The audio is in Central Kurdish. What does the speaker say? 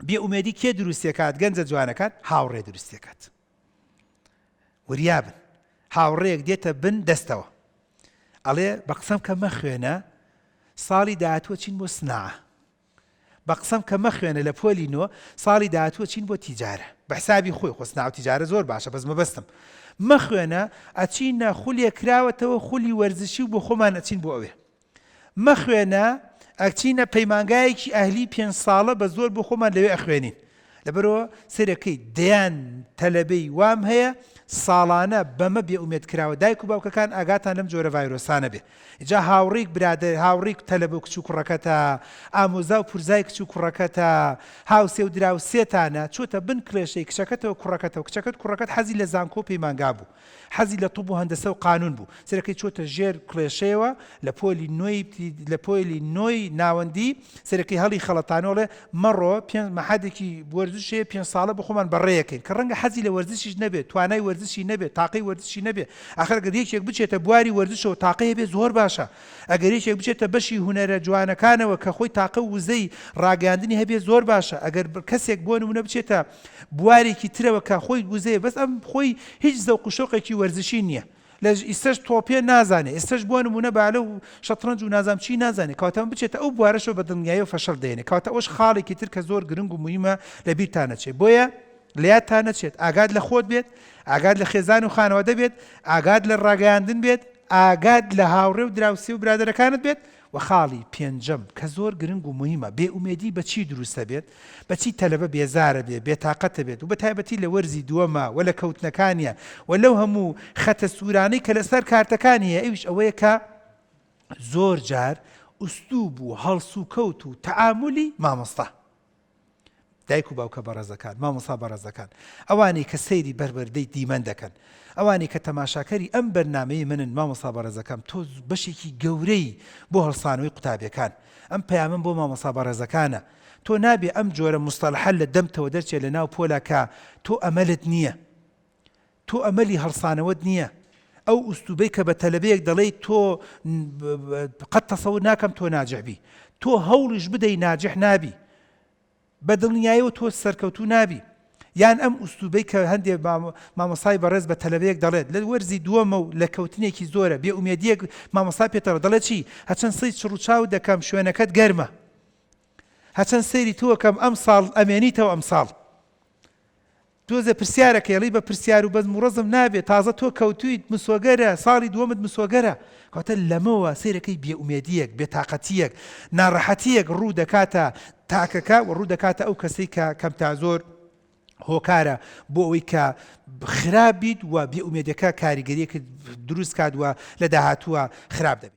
بێ ئومێدی کێ دروستیەکات گەنجە جوانەکان؟ هاوڕێ دروستیەکات. وریابن هاوڕێیەک دێتە بن دەستەوە ئەڵێ بە قسەم کە مەخوێنە ساڵی داهاتووە چین بۆ سناعە بە قسەم کە مەخوێنە لە پۆلی نۆ ساڵی داهاتووە چین بۆ تیجارە بە حسابی خۆی خۆ سناعە و تیجارە زۆر باشە بەس مەبەستم مەخوێنە ئەچینە خولێ کراوەتەوە خولی وەرزشی و بۆ خۆمان ئەچین بۆ ئەوێ مەخوێنە ئەچینە پەیمانگایەکی ئەهلی پێنج ساڵە بە زۆر بۆ خۆمان لەوێ ئەخوێنین لەبەرئەوە سەیرەکەی دەیان تەلەبەی وام هەیە ساڵانە بەمە بێ ئومێد کراوە دایک و باوکەکان ئاگاتان لەم جۆرە ڤایرۆسانە بێ جا هاوڕیک برادەر هاوڕیک تەلەبە و کچ و کوڕەکەتە ئامۆزا و پورزای کچ و کوڕەکەتە هاوسێ و دراوسێتانە چۆتە بن کڵێشەی کچەکەتەوە کوڕەکەتەوە کچەکەت کوڕەکەت حەزی لە زانکۆ و پەیمانگا بوو حەزی لە طب و هەندەسە و قانون بوو، سەرەکەی چۆتە ژێر کڵێشەیەوە لە پۆلی نۆی لە پۆلی نۆی ناوەندی سەرەکەی هەڵی خەڵەتانۆڵێ مەڕۆ پێنج مەحادێکی وەرزش هەیە پێنج ساڵە بۆ خۆمان بەڕێیەکەین کە ڕەنگە حەزی لە وەرزشیش نەبێت توانای وەرزشی نەبێت تاقەی وەرزشی نەبێت ئاخر گەر یەکێک بچێتە بواری وەرزشەوە تاقەی هەبێت زۆر باشە ئەگەر یەکێک بچێتە بەشی هونەرە جوانەکانەوە کە خۆی تاقە و وزەی ڕاگەیاندنی هەبێت زۆر باشە ئەگەر کەسێک بۆ نمونە بچێتە بوارێکی ترەوە کە خۆی وزەیە بەس ئەم خۆی هیچ زەوق و شەوقێکی وەرزشی نییە لە ئیستەش تۆپێ نازانێ ئێستەش بۆ نمونە بالە و شەتڕەنج و نازام چی نازانێ کەواتە ئەم بچێتە ئەو بوارەشەوە بە دڵنیاییەوە فەشەل دەێنێ کەواتە ئەوەش خاڵێکی تر کە زۆر گرنگ و موهیمە لە بیرتان نەچێ بۆیە لە یادتان نەچێت ئاگات لە خۆت بێت ئاگات لە خێزان و خانەوادە بێت ئاگات لە ڕاگەیاندن بێت ئاگات لە هاوڕێ و دراوسێ و برادەرەکانت بێت وە خاڵی پێنجەم کە زۆر گرنگ و موهیمە بێ ئومێدی بە چی دروست ئەبێت بە چی تەلەبە بێزارە بێ بێتاقەتە بێت و بە تایبەتی لە وەرزی دووەما وە لە کەوتنەکانیا وە لەو هەموو خەتە سوورانەی کە لەسەر کارتەکانی هەیە ئەویش ئەوەیە کە زۆر جار ئوسلوب و هەڵسوکەوت و تەعامولی مامۆستا دایک و باوکە بەڕێزەکان، مامۆستا بەڕێزەکان، ئەوانەی کە سەیری بەروەردەی دیمەن دەکەن، ئەوانەی کە تەماشاکەری ئەم بەرنامەی منن، مامۆستا بەڕێزەکەم تۆ بەشێکی گەورەی بۆ هەڵسانەوەی قوتابیەکان، ئەم پەیامەم بۆ مامۆستا بەڕێزەکانە، تۆ نابێ ئەم جۆرە موستەلەحە لە دەمتەوە دەرچێ لە ناو پۆلا کە تۆ ئەمەلت نییە، تۆ ئەمەلی هەڵسانەوەت نییە، ئەو ئوسلوبەی کە بە تەلەبەیەک دەڵێی تۆ قەت تەسەور ناکەم تۆ ناجح بی، تۆ هەوڵیش بدەی ناجح نابی، بە دڵنیایەوە تۆ سەرکەوتوو نابی. یان ئەم ئوسلوبەی کە هەندێ مامۆستای بەڕێز بە تەلەبەیەک دەڵێت لە وەرزی دووەمە و لە کەوتنێکی زۆرە، بێ ئومێدییەک مامۆستا پێت دەڵێت، دەڵێت چی؟ هەچەند سەی چڕوچاو دەکەم شوێنەکەت گەرمە. هەچەند سەیری تۆ ئەکەم ئەمساڵ ئەمێنیتەوە ئەمساڵ. تۆزێ پرسیارەکەی ئەڵێی بە پرسیار و بەزم و ڕەزم نابێ تازە تۆ کەوتویت مسۆگەرە ساڵی دووەمت مسۆگەرە کەواتە لەمەوە سەیرەکەی بێ ئومێدیەک بێ تاقەتیەک ناڕەحەتیەک ڕوو دەکاتە تاکەکە و ڕوو دەکاتە ئەو کەسەی کە کەم تا زۆر هۆکارە بۆ ئەوەی کە خراپ بیت و بێ ئومێدەکە کاریگەریەکت دروست کات و لە داهاتووە خراپ دەبێت.